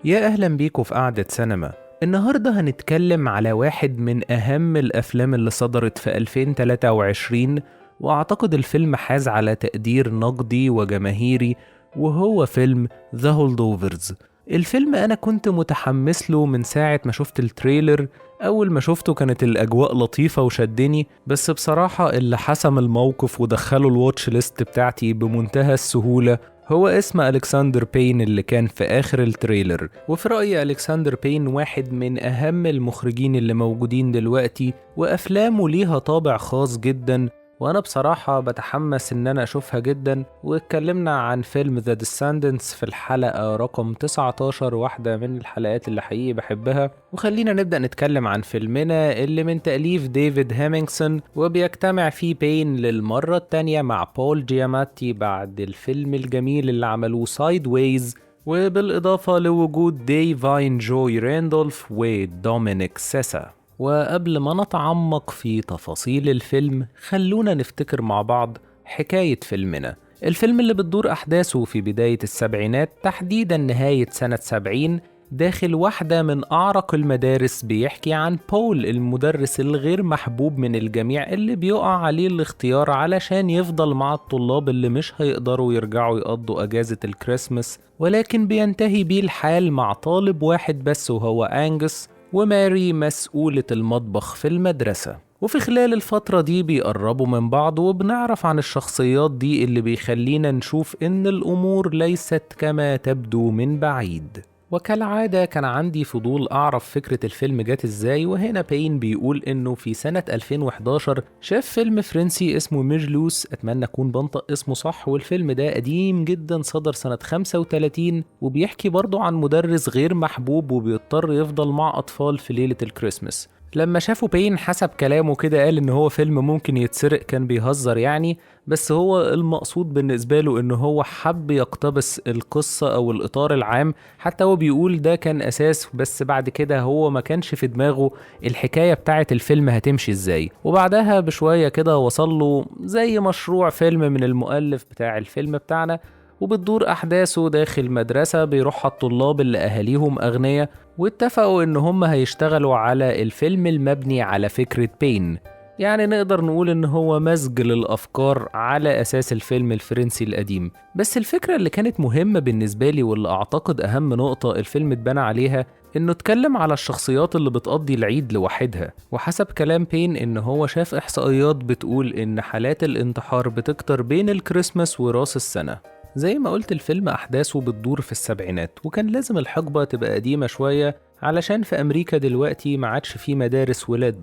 يا أهلا بيكم في قعدة سينما. النهاردة هنتكلم على واحد من أهم الأفلام اللي صدرت في 2023، وأعتقد الفيلم حاز على تقدير نقدي وجماهيري، وهو فيلم The Holdovers. الفيلم أنا كنت متحمس له من ساعة ما شفت ال trailer. أول ما شفته كانت الأجواء لطيفة وشدني، بس بصراحة اللي حسم الموقف ودخله ال watch list بتاعتي بمنتهى السهولة هو اسم ألكسندر بين اللي كان في آخر ال trailer. وفي رأيي ألكسندر بين واحد من أهم المخرجين اللي موجودين دلوقتي، وأفلامه ليها طابع خاص جدا، وأنا بصراحة بتحمس إن أنا أشوفها جدا. واتكلمنا عن فيلم The Descendants في الحلقة رقم 19، واحدة من الحلقات اللي حقيقي بحبها. وخلينا نبدأ نتكلم عن فيلمنا اللي من تأليف ديفيد هامينغسون، وبيجتمع فيه بين للمرة التانية مع بول جياماتي بعد الفيلم الجميل اللي عملوه Sideways، وبالإضافة لوجود ديفاين جوي راندولف ودومينيك سيسا. وقبل ما نتعمق في تفاصيل الفيلم خلونا نفتكر مع بعض حكاية فيلمنا. الفيلم اللي بتدور أحداثه في بداية السبعينات، تحديدا نهاية سنة 70، داخل واحدة من أعرق المدارس، بيحكي عن بول المدرس الغير محبوب من الجميع اللي بيقع عليه الاختيار علشان يفضل مع الطلاب اللي مش هيقدروا يرجعوا يقضوا أجازة الكريسماس، ولكن بينتهي بيه الحال مع طالب واحد بس وهو أنجس وماري مسؤولة المطبخ في المدرسة. وفي خلال الفترة دي بيقربوا من بعض، وبنعرف عن الشخصيات دي اللي بيخلينا نشوف إن الأمور ليست كما تبدو من بعيد. وكالعادة كان عندي فضول أعرف فكرة الفيلم جت إزاي، وهنا بين بيقول إنه في سنة 2011 شاف فيلم فرنسي اسمه ميرلوس، أتمنى أكون بنطق اسمه صح، والفيلم ده قديم جدا، صدر سنة 35، وبيحكي برضه عن مدرس غير محبوب وبيضطر يفضل مع أطفال في ليلة الكريسماس. لما شافوا بين حسب كلامه كده قال إن هو فيلم ممكن يتسرق، كان بيهزر يعني، بس هو المقصود بالنسبة له إن هو حب يقتبس القصة أو الإطار العام، حتى هو بيقول ده كان أساس، بس بعد كده هو ما كانش في دماغه الحكاية بتاعة الفيلم هتمشي إزاي. وبعدها بشوية كده وصل له زي مشروع فيلم من المؤلف بتاع الفيلم بتاعنا، وبتدور أحداثه داخل مدرسة بيروحها الطلاب اللي أهاليهم أغنياء، واتفقوا إن هم هيشتغلوا على الفيلم المبني على فكرة بين. يعني نقدر نقول إن هو مزج للأفكار على أساس الفيلم الفرنسي القديم. بس الفكرة اللي كانت مهمة بالنسبة لي واللي أعتقد أهم نقطة الفيلم اتبنى عليها، إنه اتكلم على الشخصيات اللي بتقضي العيد لوحدها. وحسب كلام بين إن هو شاف إحصائيات بتقول إن حالات الانتحار بتكتر بين الكريسماس وراس السنة. زي ما قلت الفيلم أحداثه بتدور في السبعينات، وكان لازم الحقبة تبقى قديمة شوية علشان في أمريكا دلوقتي ما عادش في مدارس ولاد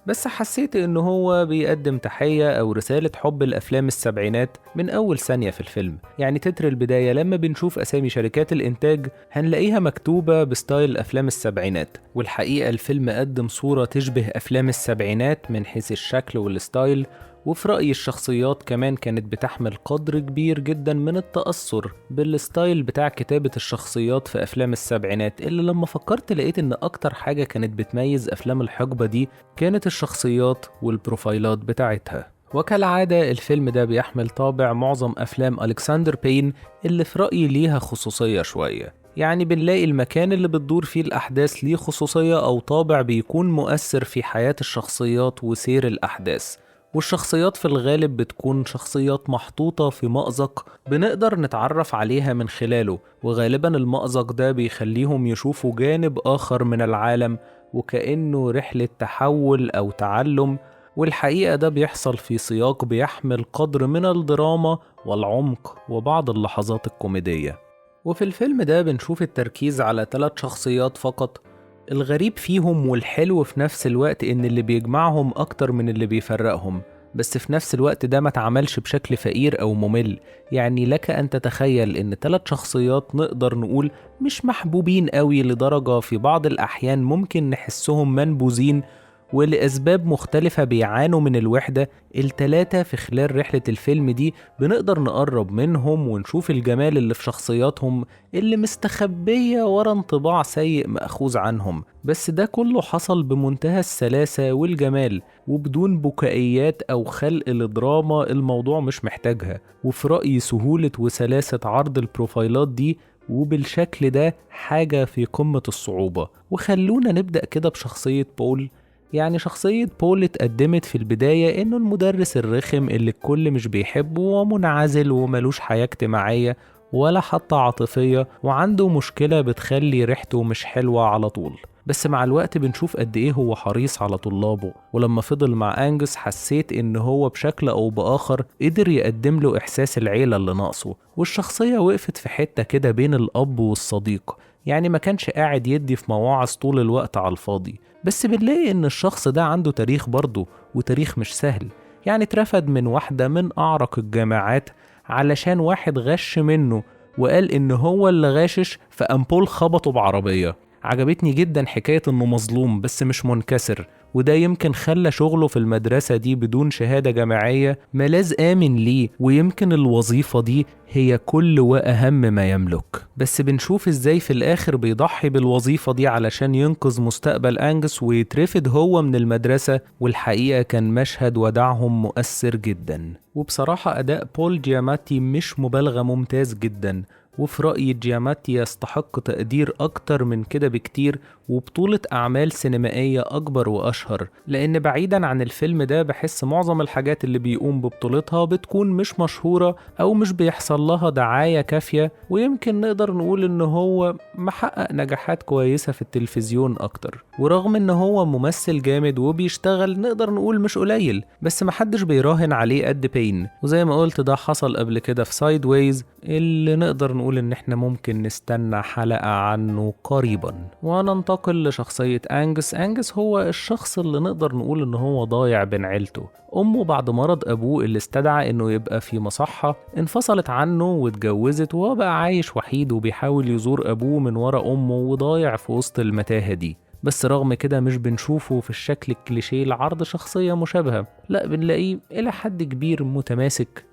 بس حسيت إن هو بيقدم تحية أو رسالة حب الأفلام السبعينات من أول ثانية في الفيلم. يعني تتر البداية لما بنشوف أسامي شركات الإنتاج هنلاقيها مكتوبة ب style أفلام السبعينات، والحقيقة الفيلم قدم صورة تشبه أفلام السبعينات من حيث الشكل وال style. وفي رأيي الشخصيات كمان كانت بتحمل قدر كبير جدا من التأثر بال style بتاع كتابة الشخصيات في أفلام السبعينات، اللي لما فكرت لقيت إن أكتر حاجة كانت بتميز أفلام الحقبة دي كانت الشخصيات والبروفايلات بتاعتها. وكالعادة الفيلم ده بيحمل طابع معظم أفلام ألكسندر بين اللي في رأيي ليها خصوصية شوية. يعني بنلاقي المكان اللي بتدور فيه الأحداث ليه خصوصية أو طابع بيكون مؤثر في حياة الشخصيات وسير الأحداث، والشخصيات في الغالب بتكون شخصيات محطوطة في مأزق بنقدر نتعرف عليها من خلاله، وغالبا المأزق ده بيخليهم يشوفوا جانب آخر من العالم وكأنه رحلة تحول أو تعلم. والحقيقة ده بيحصل في سياق بيحمل قدر من الدراما والعمق وبعض اللحظات الكوميدية. وفي الفيلم ده بنشوف التركيز على 3 شخصيات فقط، الغريب فيهم والحلو في نفس الوقت إن اللي بيجمعهم أكتر من اللي بيفرقهم، بس في نفس الوقت ده ما اتعملش بشكل فقير أو ممل. يعني لك أن تتخيل إن 3 شخصيات نقدر نقول مش محبوبين قوي لدرجة في بعض الأحيان ممكن نحسهم منبوذين، ولأسباب مختلفة بيعانوا من الوحدة. ال3 في خلال رحلة الفيلم دي بنقدر نقرب منهم ونشوف الجمال اللي في شخصياتهم اللي مستخبية ورا انطباع سيء مأخوذ عنهم، بس ده كله حصل بمنتهى السلاسة والجمال وبدون بكائيات أو خلق لدراما الموضوع مش محتاجها. وفي رأيي سهولة وسلاسة عرض البروفايلات دي وبالشكل ده حاجة في قمة الصعوبة. وخلونا نبدأ كده بشخصية بول. يعني شخصية بول اتقدمت في البداية انه المدرس الرخم اللي الكل مش بيحبه ومنعزل وملوش حياة اجتماعية ولا حتى عاطفية، وعنده مشكلة بتخلي ريحته مش حلوة على طول. بس مع الوقت بنشوف قد ايه هو حريص على طلابه، ولما فضل مع أنجس حسيت ان هو بشكل او بآخر قدر يقدم له احساس العيلة اللي ناقصه. والشخصية وقفت في حتة كده بين الاب والصديق، يعني ما كانش قاعد يدي في مواعظ طول الوقت على الفاضي. بس بنلاقي ان الشخص ده عنده تاريخ برضه، وتاريخ مش سهل. يعني اترفد من واحدة من أعرق الجامعات علشان واحد غش منه وقال ان هو اللي غاشش، فقام بول خبطه بعربية. عجبتني جدا حكاية انه مظلوم بس مش منكسر، وده يمكن خلى شغله في المدرسة دي بدون شهادة جامعية ملاذ آمن ليه، ويمكن الوظيفة دي هي كل وأهم ما يملك. بس بنشوف ازاي في الآخر بيضحي بالوظيفة دي علشان ينقذ مستقبل أنجس ويترفد هو من المدرسة، والحقيقة كان مشهد وداعهم مؤثر جدا. وبصراحة أداء بول جياماتي مش مبالغة ممتاز جدا، وفي رأيي جياماتي يستحق تقدير أكتر من كده بكتير وبطولة أعمال سينمائية أكبر وأشهر، لأن بعيدا عن الفيلم ده بحس معظم الحاجات اللي بيقوم ببطولتها بتكون مش مشهورة أو مش بيحصل لها دعاية كافية، ويمكن نقدر نقول إن هو محقق نجاحات كويسة في التلفزيون أكتر. ورغم إن هو ممثل جامد وبيشتغل نقدر نقول مش قليل، بس محدش بيراهن عليه قد بين، وزي ما قلت ده حصل قبل كده في Sideways اللي نقدر نقول إن إحنا ممكن نستنى حلقة عنه قريبا. وننتقل لشخصية أنجس. أنجس هو الشخص اللي نقدر نقول إن هو ضايع بين عيلته. أمه بعد مرض أبوه اللي استدعى إنه يبقى في مصحة انفصلت عنه واتجوزت، وهو بقى عايش وحيد وبيحاول يزور أبوه من ورا أمه وضايع في وسط المتاهة دي. بس رغم كده مش بنشوفه في الشكل الكليشيه لعرض شخصية مشابهة، لا بنلاقيه إلى حد كبير متماسك،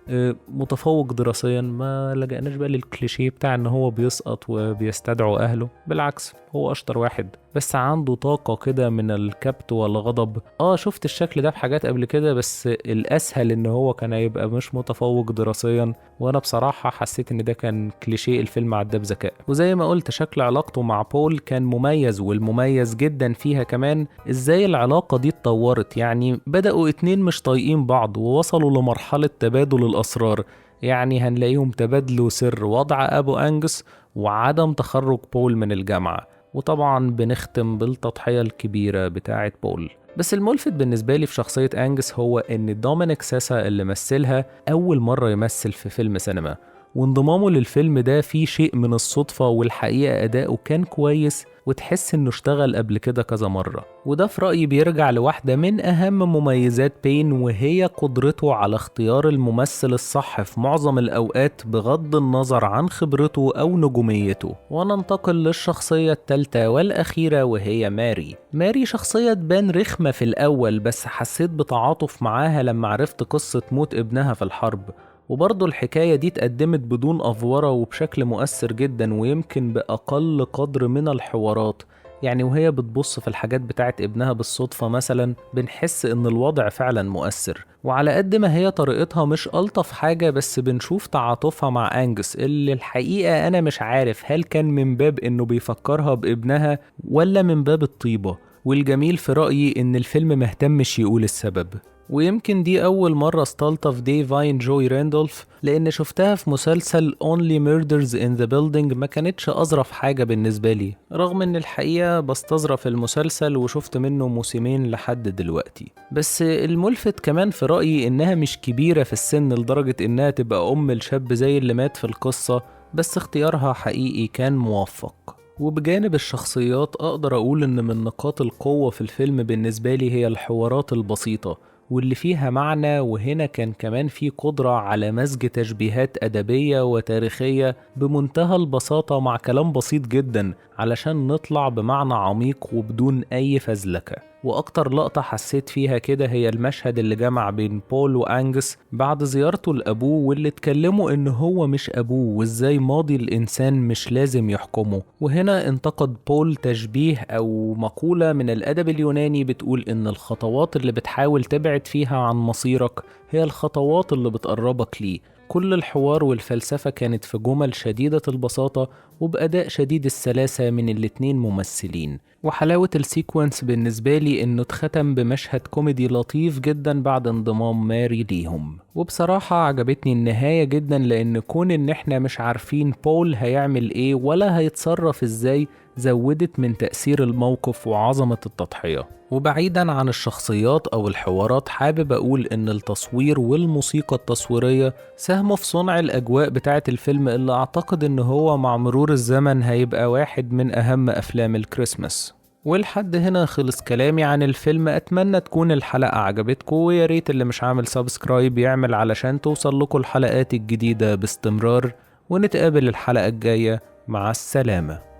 متفوق دراسيا، ما لجأناش بقى للكليشيه بتاع إن هو بيسقط وبيستدعو أهله، بالعكس هو أشطر واحد، بس عنده طاقة كده من الكبت والغضب. شفت الشكل ده في حاجات قبل كده، بس الأسهل إن هو كان هيبقى مش متفوق دراسيا، وأنا بصراحة حسيت إن ده كان كليشيه الفيلم عداه بذكاء. وزي ما قلت شكل علاقته مع بول كان مميز، والمميز جدا فيها كمان إزاي العلاقة دي اتطورت. يعني بدأوا اتنين مش طايقين بعض ووصلوا لمرحلة تبادل الأسرار، يعني هنلاقيهم تبادلوا سر وضع أبو أنجس وعدم تخرج بول من الجامعة، وطبعا بنختم بالتضحية الكبيرة بتاعة بول. بس الملفت بالنسبة لي في شخصية أنجس هو إن دومينيك ساسا اللي مثلها أول مرة يمثل في فيلم سينما، وانضمامه للفيلم ده فيه شيء من الصدفة، والحقيقة أداؤه كان كويس وتحس إنه اشتغل قبل كده كذا مرة. وده في رأيي بيرجع لواحدة من أهم مميزات بين، وهي قدرته على اختيار الممثل الصح في معظم الأوقات بغض النظر عن خبرته أو نجوميته. وننتقل للشخصية الثالثة والأخيرة وهي ماري. ماري شخصية تبان رخمة في الأول، بس حسيت بتعاطف معاها لما عرفت قصة موت ابنها في الحرب، وبرضه الحكاية دي اتقدمت بدون أفورة وبشكل مؤثر جدا، ويمكن بأقل قدر من الحوارات. يعني وهي بتبص في الحاجات بتاعت ابنها بالصدفة مثلا بنحس ان الوضع فعلا مؤثر، وعلى قد ما هي طريقتها مش ألطف حاجة، بس بنشوف تعاطفها مع أنجس اللي الحقيقة أنا مش عارف هل كان من باب انه بيفكرها بابنها ولا من باب الطيبة. والجميل في رأيي ان الفيلم مهتمش يقول السبب. ويمكن دي أول مرة استلطف ديفاين جوي راندولف، لأن شفتها في مسلسل Only Murders in the Building ما كانتش أظرف حاجة بالنسبة لي، رغم إن الحقيقة بستظرف المسلسل وشفت منه موسمين لحد دلوقتي. بس الملفت كمان في رأيي إنها مش كبيرة في السن لدرجة إنها تبقى أم الشاب زي اللي مات في القصة، بس اختيارها حقيقي كان موفق. وبجانب الشخصيات أقدر أقول إن من نقاط القوة في الفيلم بالنسبة لي هي الحوارات البسيطة واللي فيها معنى، وهنا كان كمان في قدرة على مزج تشبيهات أدبية وتاريخية بمنتهى البساطة مع كلام بسيط جدا علشان نطلع بمعنى عميق وبدون أي فزلكة. وأكتر لقطة حسيت فيها كده هي المشهد اللي جمع بين بول وأنجس بعد زيارته لأبوه، واللي اتكلموا إن هو مش أبوه وإزاي ماضي الإنسان مش لازم يحكمه. وهنا انتقد بول تشبيه أو مقولة من الأدب اليوناني بتقول إن الخطوات اللي بتحاول تبعد فيها عن مصيرك هي الخطوات اللي بتقربك ليه. كل الحوار والفلسفة كانت في جمل شديدة البساطة وبأداء شديد السلاسة من الاتنين ممثلين. وحلاوة ال sequence بالنسبة لي إنه اتختم بمشهد كوميدي لطيف جدا بعد انضمام ماري ليهم. وبصراحة عجبتني النهاية جدا، لأن كون إن احنا مش عارفين بول هيعمل إيه ولا هيتصرف إزاي زودت من تأثير الموقف وعظمة التضحية. وبعيدا عن الشخصيات أو الحوارات، حابب أقول إن التصوير والموسيقى التصويرية ساهموا في صنع الأجواء بتاعة الفيلم اللي أعتقد إن هو مع مرور الزمن هيبقى واحد من أهم أفلام الكريسماس. ولحد هنا خلص كلامي عن الفيلم. أتمنى تكون الحلقة عجبتكم، ويا ريت اللي مش عامل subscribe يعمل علشان توصل لكم الحلقات الجديدة باستمرار. ونتقابل الحلقة الجاية. مع السلامة.